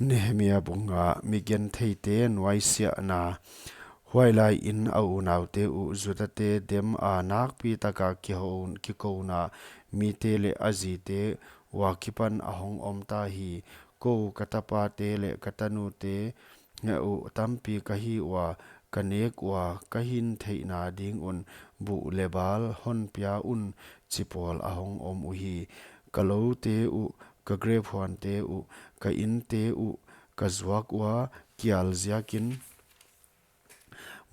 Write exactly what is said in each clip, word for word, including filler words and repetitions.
Nehemia bung nga. Migentheite nuaisiahna. Huailaiin a unaute uh Judate dem a nakpi taka kihou-, kikouna mite leh a zite ua kipan a hong om ta hi. Kou ka tapate leh ka tanute uh tampi ka hi ua, ka nek ua, ka hin theihna ding un buh leh bal hon pia un, chi pawl a hong om uhi. Ka loute uh, ka grep huante uh, ka inte uh, ka zuak ua kial ziakin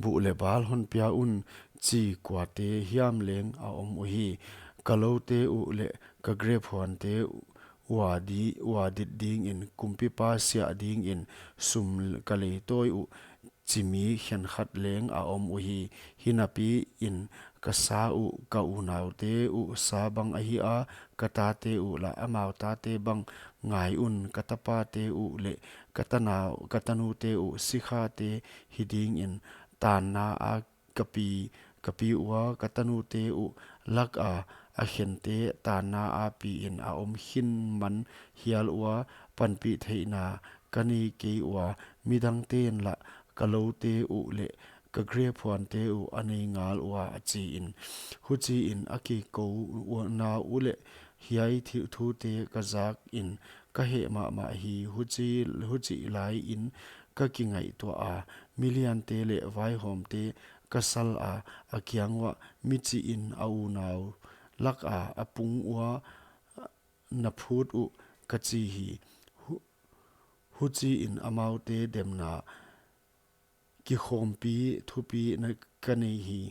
buh leh bal hon pia un, chi kuate hiam leng a om uhi. Ka loute uh leh ka grep huante uh ua di-, ua dit dingin kumpipa siah dingin sum ka leitawi uh, chi mi khenkhat leng a om uhi. Hinapiin ka sa uh, ka unaute uh sa bang ahi a, ka tate uh lah amau tate bang ngai un, ka tapate uh leh ka tanau-, ka tanute uh sikhate hi dingin tanna a ka pi, ka pi ua, ka tanute uh laka a khente tanna a piin a om khin man hial ua, panpih theihna ka nei kei ua, midangten lah ka loute uh leh ka grep huante uh a nei ngal ua, a chiin. Huchiin a kikouna uh leh hiai thil thute ka zakin ka heh mahmah hi. Huchi, huchih laiin ka kingaihtuah a, miliante leh vaihawmte ka sal a, a kiang uah, michihin a unau laka a pung ua na phut uh, ka chi hi. Hu-, huchiin amaute demna kikhawmpi thupi na ka nei hi.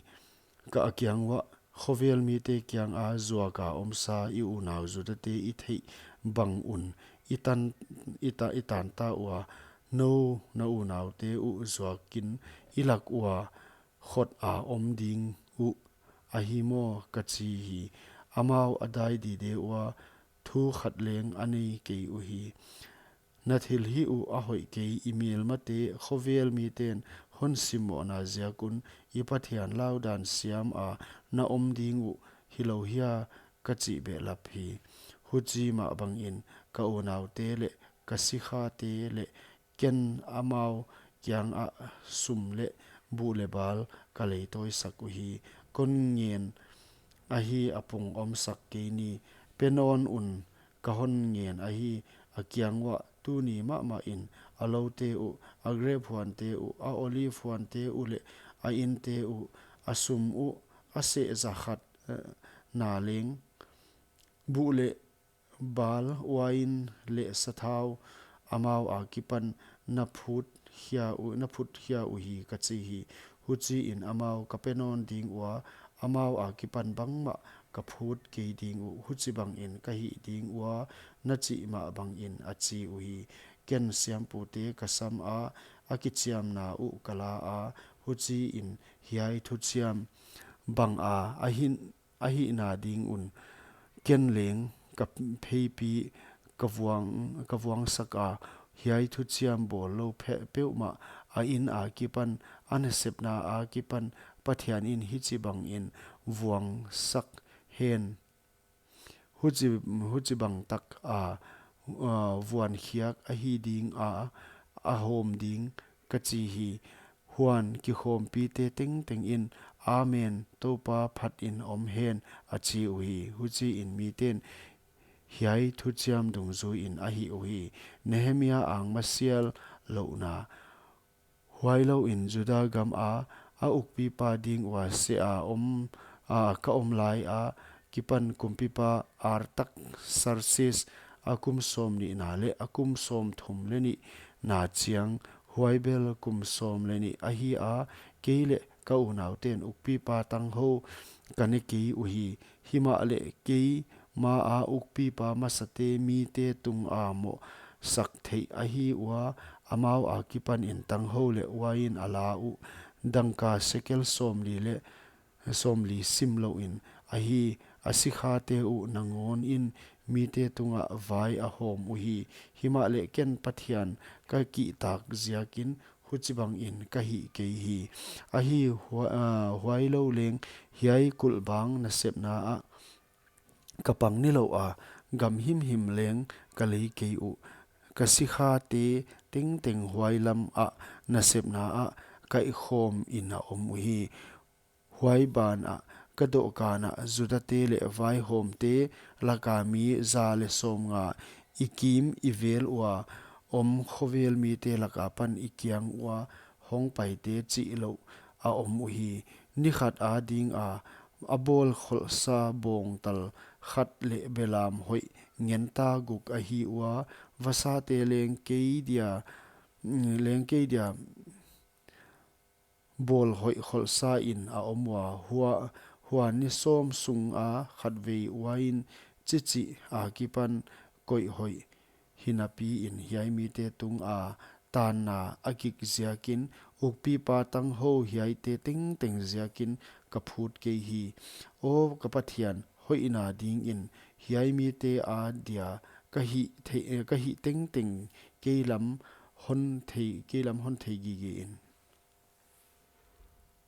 Ka a kiang uah, khovel mite kianga zuaka omsa i unau Judate i theih bang un i tan, i ta, i tan ta ua, nou na unaute uh zuakin i lak ua khot a om ding uh ahi maw, ka chi hi. Amau a dai dide ua, thu khat leng a nei kei uhi. Na thilhih uh a hoih kei, i melmate khovel miten hon simmohna ziak un i Pathian laudan siama na om ding uh hilou hia, ka chih behlap hi. Huchi mah bangin ka unaute leh ka sikhate leh ken amau kiangah sum leh buh leh bal ka leitawisak uhi. Kon ngen ahi, a pung omsak kei ni. Pe nawn un, ka hon ngen ahi. A kiang uah, tuni mahmahin a loute uh, a grep huante uh, a olive huante uh leh a inte uh, a sum uh, a seh za khat, eh, na leng, buh leh bal, uain leh sathau amau akipan na phut khia u-, na phut khia uhi, ka chi hi. Huchiin amau ka pe nawn ding ua, amau akipan bangmah ka phut kei ding uh, huchibangin ka hih ding ua, na chih mah bangin, a chi uhi. Ken siampute ka sam a, a kichiamna uh ka la a, huchiin hiai thuchiam banga a hin a hihna ding un ken leng ka pheipi ka vuang, ka vuangsak a, hiai thuchiam bawl lou phe-, peuhmah a in akipan, a nasepna akipan Pathianin hichibangin vuangsak hen. Huchi, huchibang taka, a, vuankhiak ahi ding a, a hawm ding, ka chi hi. Huan kikhawmpite tengtengin, Amen, Toupa phatin om hen, a chi uhi. Huchiin miten hiai thuchiam dungzuiin a hih uhi. Nehemia angmasial louhna. Huailouin Juda gama a ukpipa ding ua seh a om, a ka om lai akipan kumpipa Artaksarsisa kum sawmnihna leh a kum sawmthum leh nihna chiang, huai bel kum sawm leh nih ahi a, kei leh ka unauten ukpipa tanghou ka ne kei uhi. Himahleh kei maa ukpipa masate mite tunga mohsak theih ahi ua, amau akipanin tanghou leh uain a la uh dangka sekel sawmli leh sawmli sim louhin ahi. A sikhate uh nangawnin mite tungah vai a hawm uhi. Himahleh ken Pathian ka kihtak ziakin huchibangin ka hih kei hi. Ahi hua-, ah, huailou leng hiai kulhbang nasepna ah ka pang nilouh a, gam himhim leng ka lei kei uh, ka sikhate tengteng huai lamah nasepna ah kaihkhawm in a om uhi. Huai banah ka dohkan ah Judate leh vaihawmte laka mi za leh sawmnga i kim i vel ua om khovel mite laka pan i kiang ua hong paite chih louh a om uhi. Ni khat adinga a bawl kholhsa bawngtal khat leh belam hoih ngenta guk ahi ua, vasate leng kei dia, leng kei dia bawl hoih kholhsa in a om ua, hua, hua ni sawm sunga khatvei uain chichih akipan koih hoih hinapi in hiai mite tunga tanna a kik ziakin, ukpipa tanghou hiaite tengteng ziakin ka phut kei hi. Aw ka Pathian, hoihna dingin hiai mite adia ka hih thei, ka hih tengteng kei lam hon thei, kei lam hon thei gige in.